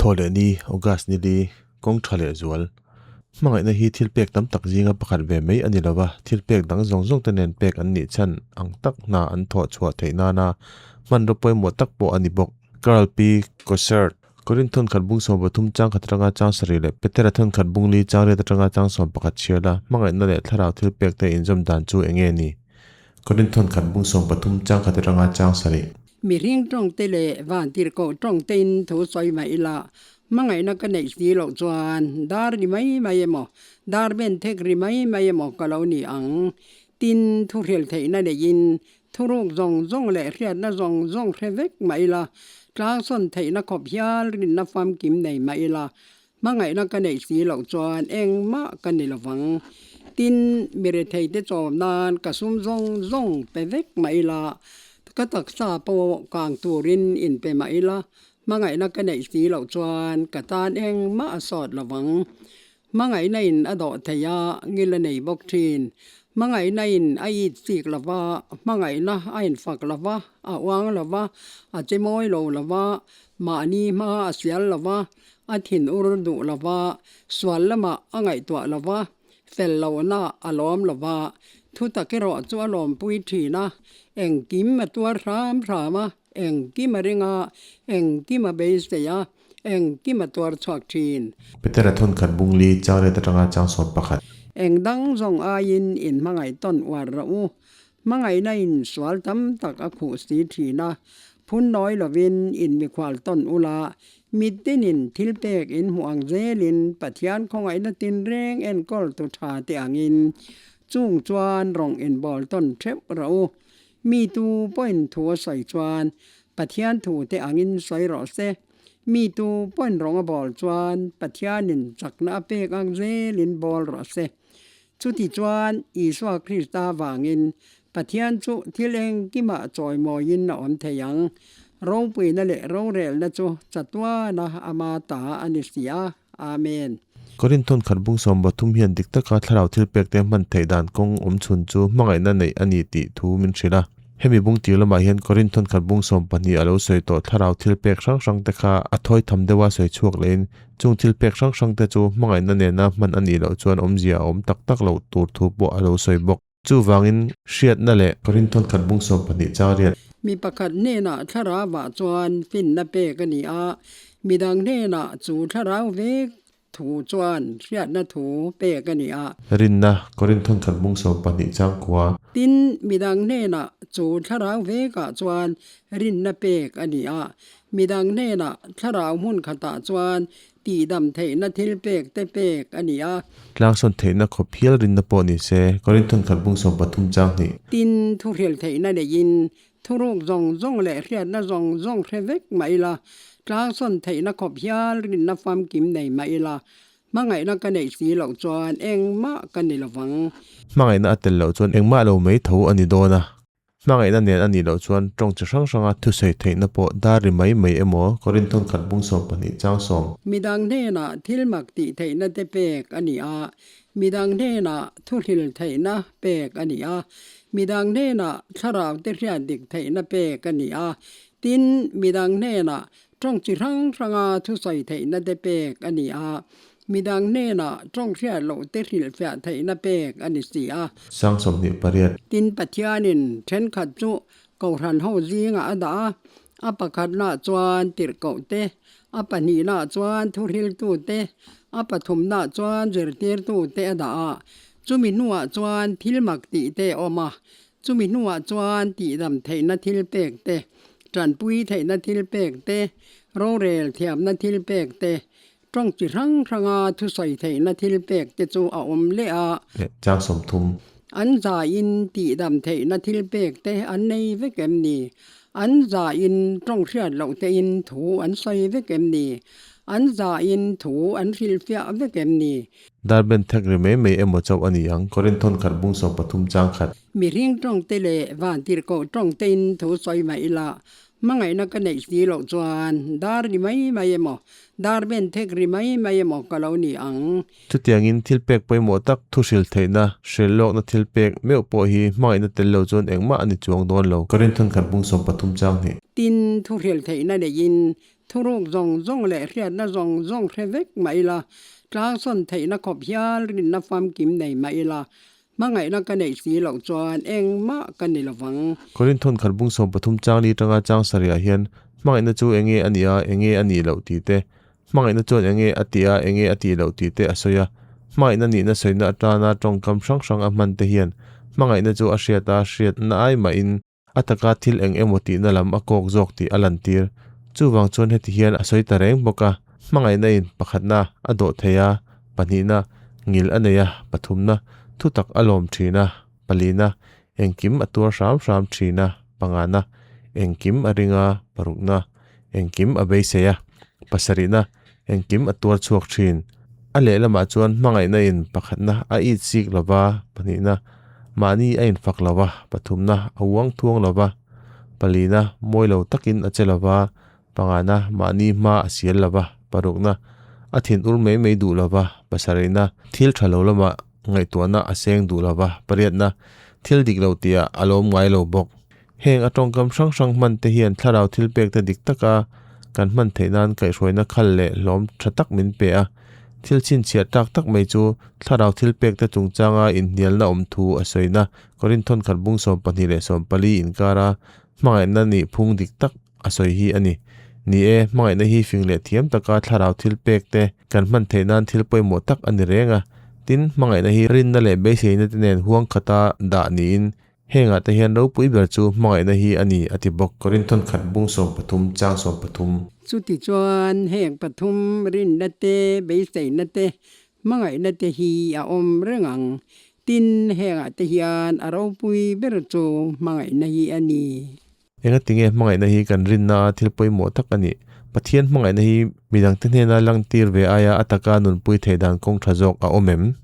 Thawhlehni, August ni li, kawng tha leh zual. Hmangaihna hi thil pek tam tak zinga pakhat ve mai a ni lo va, thil pek dang zawng zawng te nen pek an nih chhan ang tak hna an thawh chhuah theih nana hmanraw pawimawh tak pawh a ni bawk. Carl P. Cossart. Korinth thawnkhat bung 13 chang khat atanga chang sarih leh Petera thawnkhat bung li chang riat atanga chang 11 chhiar la, hmangaihna leh thlarau thil pek te inzawm dan chu eng nge ni? Korinth thawnkhat bung 13 chang khat atanga chang sarih. Mihring tawngte leh vantirhkoh tawngtein thu sawi mah ila, hmangaihna ka neih si loh chuan dar ri mai mai emaw, dar ben thek ri mai mai emaw ka lo ni ang. Tin, thu hrilh theihna neiin Thuruk zawng zawng leh hriatna zawng zawng hre vek mah ila, tlangsawn theihna khawp hial rinna famkim nei mah ila, hmangaihna ka neih si loh chuan engmah ka ni lovang. Tin, mi retheite chawm nan ka sum zawng zawng pe vek mah ila, ka taksa pawh kang turin inpe mah ila, hmangaihna ka neih si loh chuan ka tan engmah a sawt lovang. Hmangaihna in a dawh thei a, ngil a nei bawk thin. Hmangaihna in a it chik lo va, hmangaihna a infak lo va, a uang lo va, a che mawi lo lo va, mahni hma a sial lo va, a thin ur duh lo va, sual lamah a ngaihtuah lo va, fel lohna a lawm lo va, thu tak erawh chu a lawmpui thin a, engkim a tuar hram hram a, engkim a ring a, engkim a beisei a. Engkim a tuar chhuak thin. Petera thawnkhat bung li chang let atanga chang 11. Eng dang zawng aiin in hmangaih tawn uar rawh u. Hmangaihna in sual tam tak a khuh si thin a, phun nawi lovin in mikhual tawn ula, mitinin thil pek in hmuh ang zelin Pathian khawngaihna tinreng enkawl tu tha te angin chung chuan rawng inbawl tawn theuh rawh u. Mi tu pawhin thu a sawi chuan Pathian thu te angin sawi rawh se. Mi tu pawhin rawng a bawl chuan Pathianin chakna a pek ang zelin bawl rawh se. Chuti chuan Isua Krista vangin Pathian chu thil engkimah chawimawiin a awm thei ang. Ropuina leh rorelna chu chatuana ama ta a ni si a. Amen. Korinth thawnkhat bung 13 hian dik taka thlarau thil pek te hman theih dan kawng awm chhun chu hmangaihna neih a ni tih thu min hrilh a. Hemi bung tir lamah hian Korinth thawnkhat bung 12 a lo sawi tawh thlarau thil pek hrang hrang te kha a thawi tham deuha sawi chhuak lehin chung thil pek hrang hrang te chu hmangaihna nena hman a nih loh chuan awmzia a awm tak tak loh tur thu pawh a lo sawi bawk. Chuvangin hriatna leh Korinth thawnkhat bung 12 chang riat. Mi pakhat hnenah thlarauah chuan finna pek a ni a, midang hnenah chu thlarau vek thu chuan hriatna thu pek a ni a. Rinna, Korinth thawnkhat bung 12 chang kua. Tin, midang hnenah chu thlarau vekah chuan rinna pek a ni a, midang hnenah thlarau hmun khatah chuan Tihdam theihna thil pek te pek a ni a. Tlangsawn theihna khawp hial rinna pawh ni se, Korinth thawnkhat bung 13 chang hnih. Tin, thuhrilh theihna neiin thuruk zawng zawng leh hriatna zawng zawng hre vek mah ila, tlangsawn theihna khawp hial rinna famkim nei mah ila, hmangaihna ka neih si loh chuan engmah ka ni lovang. Hmangaihna a tel loh chuan engmah lo mai tho a ni dawn a. Hmangaihna nen a nih loh chuan tawng chi hrang hranga thusawi theihna pawh dar ri mai mai emaw Korinth thawnkhat bung 12 chang sawm. Midang hnenah thil mak tih theihna te pek a ni a, midang hnenah thuhlil theihna pek a ni a, midang hnenah thlarau te hriat dik theihna pek a ni a, tin, midang hnenah Tawng chi hrang hranga thusawi theihna te pek a ni a, midang hnenah tawng hriat loh te hrilhfiah theihna pek a ni si a. Sang 28. Tin, Pathianin thenkhat chu Kohhran ho zingah a dah a, a pakhatnaah chuan tirhkoh te, a pahnihnaah chuan thuhriltu te, a pathumnaah chuan zirtirtu te a dah a. Chumi hnuah chuan thil mak tih te a awm a, Chumi hnuah chuan tihdam theihna thil pek te, tanpui theihna thil pek te, rorel thiamna thil pek te, tawng chi hrang hranga thusawi theihna thil pek te chu a awm leh a. Leh chang 30. An zaiin tihdam theihna thil pek te an nei vek em ni? An zaiin tawng hriat loh tein thu an sawi vek em ni? An zaiin thu an hrilhfiah vek em ni? Darben thek ri mai mai emaw chauh a ni ang, Korinth thawnkhat bung 13 chang khat. Mihring tawngte leh vantirhkoh tawngtein thu sawi mah ila, hmangaihna ka neih si loh chuan dar ri mai mai emaw, darben thek ri mai mai emaw ka lo ni ang. Chutiangin thil pek pawimawh tak, thu hrilh theihna, hrilh lawkna thil pek meuh pawh hi hmangaihna tel lo chuan engmah a ni chuang dawn lo, Korinth thawnkhat bung 13 chang hnih. Tin, thu hrilh theihna neiin. Thuruk zawng zawng leh hriatna zawng zawng hre vek mah ila, tlangsawn theihna khawp hial rinna famkim nei mah ila, hmangaihna ka neih si loh chuan engmah ka ni lovang. Korinthon khat bung 13 chang li tanga chang sarihah hian hmangaihna chu enge a nih a, enge a nih loh tih te, hmangaihna chuan enge a tih a, enge a tih loh tih te a sawi a. Hmangaihna nihna sawina atana tawngkam hrang hrang a hman te hian hmangaihna chu a hriat a, hriatna ai mahin A taka thil eng emaw tihna lam a kawk zawk tih a lantir. Chuvang chuan heti hian a sawi ta reng bawk a, hmangaihna in pakhatna a dawh thei a, pahnihna ngil a nei a, pathumna thutak a lawm thin a, palina engkim a tuar hram hram thin a, pangana engkim a ring a, parukna engkim a beisei a, pasarihna engkim a tuar chhuak thin. A lehlamah chuan hmangaihna in pakhatna a it sik lo va, pahnihna mahni a infak lo va, pathumna a uang thuang lo va, palina mawi lo takin a che lo va, pangana mahni hma a sial lo va, parukna a thin ur mai mai duh lo va, pasarihna thil tha lo lamah ngaihtuahna a seng duh lo va, pariatna thil dik lo tihah a lawm ngai lo bawk. Heng a tawngkam hrang hrang hman te hian thlarau thil pek te dik taka kan hman theih nan kaihhruaina khal leh hlawm tha tak min pe a. Thil chhinchhiah tak tak mai chu thlarau thil pek te chungchanga inhnialna awm thu a sawina Korinthon khat bung 12 leh 14 inkara hmangaihna nih phung dik tak a sawi hi a ni. Ni e, hmangaihna hi fing leh thiam taka thlarau thil pek te kan hman theih nan thil pawimawh tak a ni reng a. Tin, hmangaihna hi rinna leh beiseina te nen huang khata dah niin Hengah te hian ropui ber chu hmangaihna hi a ni, a ti bawk. Korinthon khat bung 13 chang 13. Chutichuan heng pathum rinna te, beiseina te, hmangaihna te hi a awm reng ang. Tin, hengah te hian a ropui ber chu hmangaihna hi a ni. Engatinge hmangaihna hi kan rinna a thil pawimawh tak a nih? Pathian hmangaihna hi midangte hnena langtir ve aia a taka nunpui theih dan kawng tha zawk a awm em?